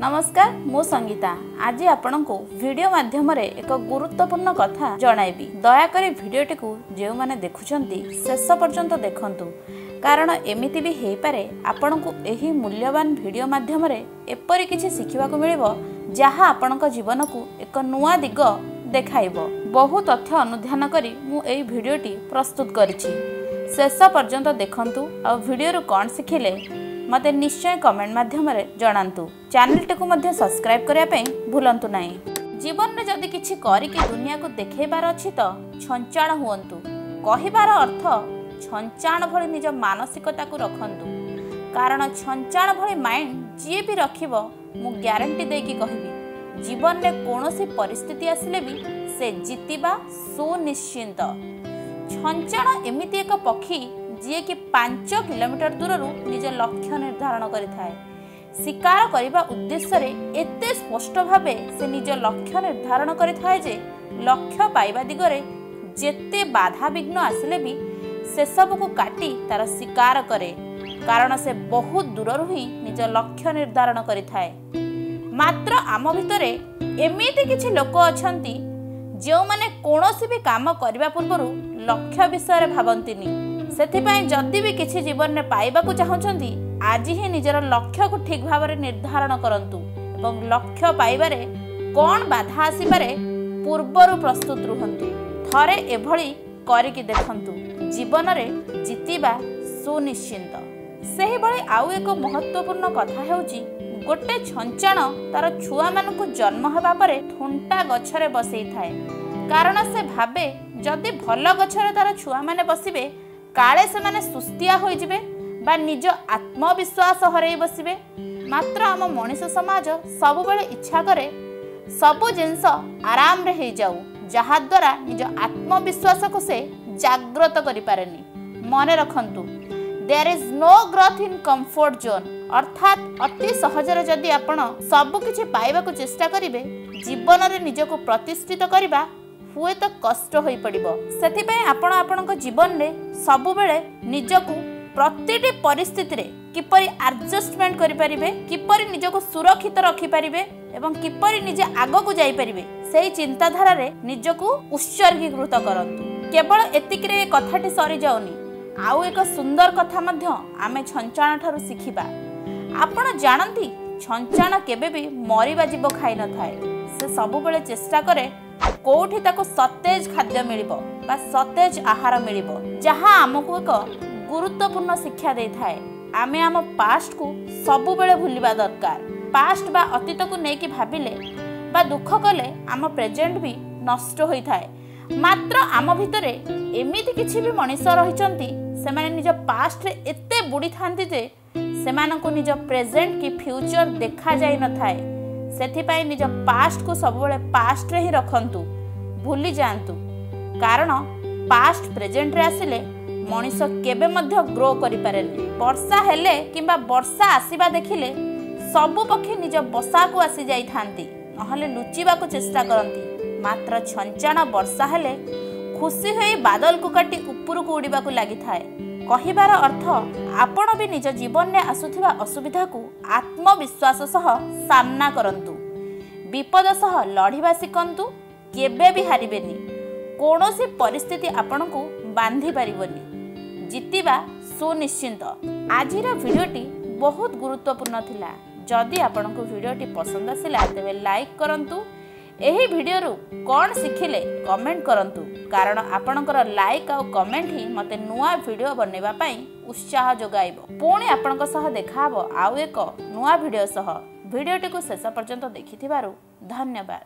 ନମସ୍କାର, ମୁଁ ସଙ୍ଗୀତା। ଆଜି ଆପଣଙ୍କୁ ଭିଡ଼ିଓ ମାଧ୍ୟମରେ ଏକ ଗୁରୁତ୍ୱପୂର୍ଣ୍ଣ କଥା ଜଣାଇବି। ଦୟାକରି ଭିଡ଼ିଓଟିକୁ ଯେଉଁମାନେ ଦେଖୁଛନ୍ତି ଶେଷ ପର୍ଯ୍ୟନ୍ତ ଦେଖନ୍ତୁ, କାରଣ ଏମିତି ବି ହେଇପାରେ ଆପଣଙ୍କୁ ଏହି ମୂଲ୍ୟବାନ ଭିଡ଼ିଓ ମାଧ୍ୟମରେ ଏପରି କିଛି ଶିଖିବାକୁ ମିଳିବ ଯାହା ଆପଣଙ୍କ ଜୀବନକୁ ଏକ ନୂଆ ଦିଗ ଦେଖାଇବ। ବହୁ ତଥ୍ୟ ଅନୁଧ୍ୟାନ କରି ମୁଁ ଏହି ଭିଡ଼ିଓଟି ପ୍ରସ୍ତୁତ କରିଛି। ଶେଷ ପର୍ଯ୍ୟନ୍ତ ଦେଖନ୍ତୁ ଆଉ ଭିଡ଼ିଓରୁ କ'ଣ ଶିଖିଲେ ମୋତେ ନିଶ୍ଚୟ କମେଣ୍ଟ ମାଧ୍ୟମରେ ଜଣାନ୍ତୁ। ଚ୍ୟାନେଲଟିକୁ ମଧ୍ୟ ସବସ୍କ୍ରାଇବ୍ କରିବା ପାଇଁ ଭୁଲନ୍ତୁ ନାହିଁ। ଜୀବନରେ ଯଦି କିଛି କରିକି ଦୁନିଆକୁ ଦେଖେଇବାର ଅଛି ତ ଛଞ୍ଚାଣ ହୁଅନ୍ତୁ। କହିବାର ଅର୍ଥ, ଛଞ୍ଚାଣ ଭଳି ନିଜ ମାନସିକତାକୁ ରଖନ୍ତୁ, କାରଣ ଛଞ୍ଚାଣ ଭଳି ମାଇଣ୍ଡ ଯିଏ ବି ରଖିବ, ମୁଁ ଗ୍ୟାରେଣ୍ଟି ଦେଇକି କହିବି, ଜୀବନରେ କୌଣସି ପରିସ୍ଥିତି ଆସିଲେ ବି ସେ ଜିତିବା ସୁନିଶ୍ଚିତ। ଛଞ୍ଚାଣ ଏମିତି ଏକ ପକ୍ଷୀ ଯିଏକି 5 କିଲୋମିଟର ଦୂରରୁ ନିଜ ଲକ୍ଷ୍ୟ ନିର୍ଦ୍ଧାରଣ କରିଥାଏ। ଶିକାର କରିବା ଉଦ୍ଦେଶ୍ୟରେ ଏତେ ସ୍ପଷ୍ଟ ଭାବେ ସେ ନିଜ ଲକ୍ଷ୍ୟ ନିର୍ଦ୍ଧାରଣ କରିଥାଏ ଯେ ଲକ୍ଷ୍ୟ ପାଇବା ଦିଗରେ ଯେତେ ବାଧାବିଘ୍ନ ଆସିଲେ ବି ସେସବୁକୁ କାଟି ତାର ଶିକାର କରେ, କାରଣ ସେ ବହୁତ ଦୂରରୁ ହିଁ ନିଜ ଲକ୍ଷ୍ୟ ନିର୍ଦ୍ଧାରଣ କରିଥାଏ। ମାତ୍ର ଆମ ଭିତରେ ଏମିତି କିଛି ଲୋକ ଅଛନ୍ତି ଯେଉଁମାନେ କୌଣସି ବି କାମ କରିବା ପୂର୍ବରୁ ଲକ୍ଷ୍ୟ ବିଷୟରେ ଭାବନ୍ତିନି। ସେଥିପାଇଁ ଯଦି ବି କିଛି ଜୀବନରେ ପାଇବାକୁ ଚାହୁଁଛନ୍ତି, ଆଜି ହିଁ ନିଜର ଲକ୍ଷ୍ୟକୁ ଠିକ୍ ଭାବରେ ନିର୍ଦ୍ଧାରଣ କରନ୍ତୁ ଏବଂ ଲକ୍ଷ୍ୟ ପାଇବାରେ କ'ଣ ବାଧା ଆସିପାରେ ପୂର୍ବରୁ ପ୍ରସ୍ତୁତ ରୁହନ୍ତୁ। ଥରେ ଏଭଳି କରିକି ଦେଖନ୍ତୁ, ଜୀବନରେ ଜିତିବା ସୁନିଶ୍ଚିତ। ସେହିଭଳି ଆଉ ଏକ ମହତ୍ତ୍ୱପୂର୍ଣ୍ଣ କଥା ହେଉଛି, ଗୋଟେ ଛଞ୍ଚାଣ ତାର ଛୁଆମାନଙ୍କୁ ଜନ୍ମ ହେବା ପରେ ଥୁଣ୍ଟା ଗଛରେ ବସେଇଥାଏ, କାରଣ ସେ ଭାବେ ଯଦି ଭଲ ଗଛରେ ତାର ଛୁଆମାନେ ବସିବେ କାଳେ ସେମାନେ ସୁସ୍ତିଆ ହୋଇଯିବେ ବା ନିଜ ଆତ୍ମବିଶ୍ୱାସ ହରେଇ ବସିବେ। ମାତ୍ର ଆମ ମଣିଷ ସମାଜ ସବୁବେଳେ ଇଚ୍ଛା କରେ ସବୁ ଜିନିଷ ଆରାମରେ ହେଇଯାଉ, ଯାହାଦ୍ୱାରା ନିଜ ଆତ୍ମବିଶ୍ୱାସକୁ ସେ ଜାଗ୍ରତ କରିପାରେନି। ମନେ ରଖନ୍ତୁ, there is no growth in comfort zone. ଅର୍ଥାତ୍ ଅତି ସହଜରେ ଯଦି ଆପଣ ସବୁକିଛି ପାଇବାକୁ ଚେଷ୍ଟା କରିବେ, ଜୀବନରେ ନିଜକୁ ପ୍ରତିଷ୍ଠିତ କରିବା ହୁଏତ କଷ୍ଟ ହୋଇପଡ଼ିବ। ସେଥିପାଇଁ ଆପଣ ଆପଣଙ୍କ ଜୀବନରେ ସବୁବେଳେ ନିଜକୁ ପ୍ରତିଟି ପରିସ୍ଥିତିରେ କିପରି ଆଡ଼ଜଷ୍ଟମେଣ୍ଟ କରିପାରିବେ, କିପରି ନିଜକୁ ସୁରକ୍ଷିତ ରଖିପାରିବେ ଏବଂ କିପରି ନିଜେ ଆଗକୁ ଯାଇପାରିବେ, ସେହି ଚିନ୍ତାଧାରାରେ ନିଜକୁ ଉତ୍ସର୍ଗୀକୃତ କରନ୍ତୁ। କେବଳ ଏତିକିରେ ଏ କଥାଟି ସରିଯାଉନି, ଆଉ ଏକ ସୁନ୍ଦର କଥା ମଧ୍ୟ ଆମେ ଛଞ୍ଚାଣ ଠାରୁ ଶିଖିବା। ଆପଣ ଜାଣନ୍ତି, ଛଞ୍ଚାଣ କେବେ ବି ମରିବା ଜୀବ ଖାଇନଥାଏ। ସେ ସବୁବେଳେ ଚେଷ୍ଟା କରେ କୋଉଠି ତାକୁ ସତେଜ ଖାଦ୍ୟ ମିଳିବ ବା ସତେଜ ଆହାର ମିଳିବ, ଯାହା ଆମକୁ ଏକ ଗୁରୁତ୍ୱପୂର୍ଣ୍ଣ ଶିକ୍ଷା ଦେଇଥାଏ। ଆମେ ଆମ ପାଷ୍ଟକୁ ସବୁବେଳେ ଭୁଲିବା ଦରକାର। ପାଷ୍ଟ ବା ଅତୀତକୁ ନେଇକି ଭାବିଲେ ବା ଦୁଃଖ କଲେ ଆମ ପ୍ରେଜେଣ୍ଟ ବି ନଷ୍ଟ ହୋଇଥାଏ। ମାତ୍ର ଆମ ଭିତରେ ଏମିତି କିଛି ବି ମଣିଷ ରହିଛନ୍ତି, ସେମାନେ ନିଜ ପାଷ୍ଟରେ ଏତେ ବୁଡ଼ିଥାନ୍ତି ଯେ ସେମାନଙ୍କୁ ନିଜ ପ୍ରେଜେଣ୍ଟ କି ଫ୍ୟୁଚର ଦେଖାଯାଇନଥାଏ। ସେଥିପାଇଁ ନିଜ ପାଷ୍ଟକୁ ସବୁବେଳେ ପାଷ୍ଟରେ ହିଁ ରଖନ୍ତୁ, ଭୁଲି ଯାଆନ୍ତୁ, କାରଣ ପାଷ୍ଟ ପ୍ରେଜେଣ୍ଟରେ ଆସିଲେ ମଣିଷ କେବେ ମଧ୍ୟ ଗ୍ରୋ କରିପାରେନି। ବର୍ଷା ହେଲେ କିମ୍ବା ବର୍ଷା ଆସିବା ଦେଖିଲେ ସବୁ ପକ୍ଷୀ ନିଜ ବସାକୁ ଆସି ଯାଇଥାନ୍ତି, ନହେଲେ ଲୁଚିବାକୁ ଚେଷ୍ଟା କରନ୍ତି। ମାତ୍ର ଛଞ୍ଚାଣ ବର୍ଷା ହେଲେ ଖୁସି ହୋଇ ବାଦଲକୁ କାଟି ଉପରକୁ ଉଡ଼ିବାକୁ ଲାଗିଥାଏ। କହିବାର ଅର୍ଥ, ଆପଣ ବି ନିଜ ଜୀବନରେ ଆସୁଥିବା ଅସୁବିଧାକୁ ଆତ୍ମବିଶ୍ୱାସ ସହ ସାମ୍ନା କରନ୍ତୁ, ବିପଦ ସହ ଲଢ଼ିବା ଶିଖନ୍ତୁ, କେବେ ବି ହାରିବେନି। କୌଣସି ପରିସ୍ଥିତି ଆପଣଙ୍କୁ ବାନ୍ଧି ପାରିବନି, ଜିତିବା ସୁନିଶ୍ଚିତ। ଆଜିର ଭିଡ଼ିଓଟି ବହୁତ ଗୁରୁତ୍ୱପୂର୍ଣ୍ଣ ଥିଲା। ଯଦି ଆପଣଙ୍କୁ ଭିଡ଼ିଓଟି ପସନ୍ଦ ଆସିଲା ତେବେ ଲାଇକ୍ କରନ୍ତୁ। ଏହି ଭିଡ଼ିଓରୁ କ'ଣ ଶିଖିଲେ କମେଣ୍ଟ କରନ୍ତୁ, କାରଣ ଆପଣଙ୍କର ଲାଇକ୍ ଆଉ କମେଣ୍ଟ ହିଁ ମୋତେ ନୂଆ ଭିଡ଼ିଓ ବନେଇବା ପାଇଁ ଉତ୍ସାହ ଯୋଗାଇବ। ପୁଣି ଆପଣଙ୍କ ସହ ଦେଖାହବ ଆଉ ଏକ ନୂଆ ଭିଡ଼ିଓ ସହ। ଭିଡ଼ିଓଟିକୁ ଶେଷ ପର୍ଯ୍ୟନ୍ତ ଦେଖିଥିବାରୁ ଧନ୍ୟବାଦ।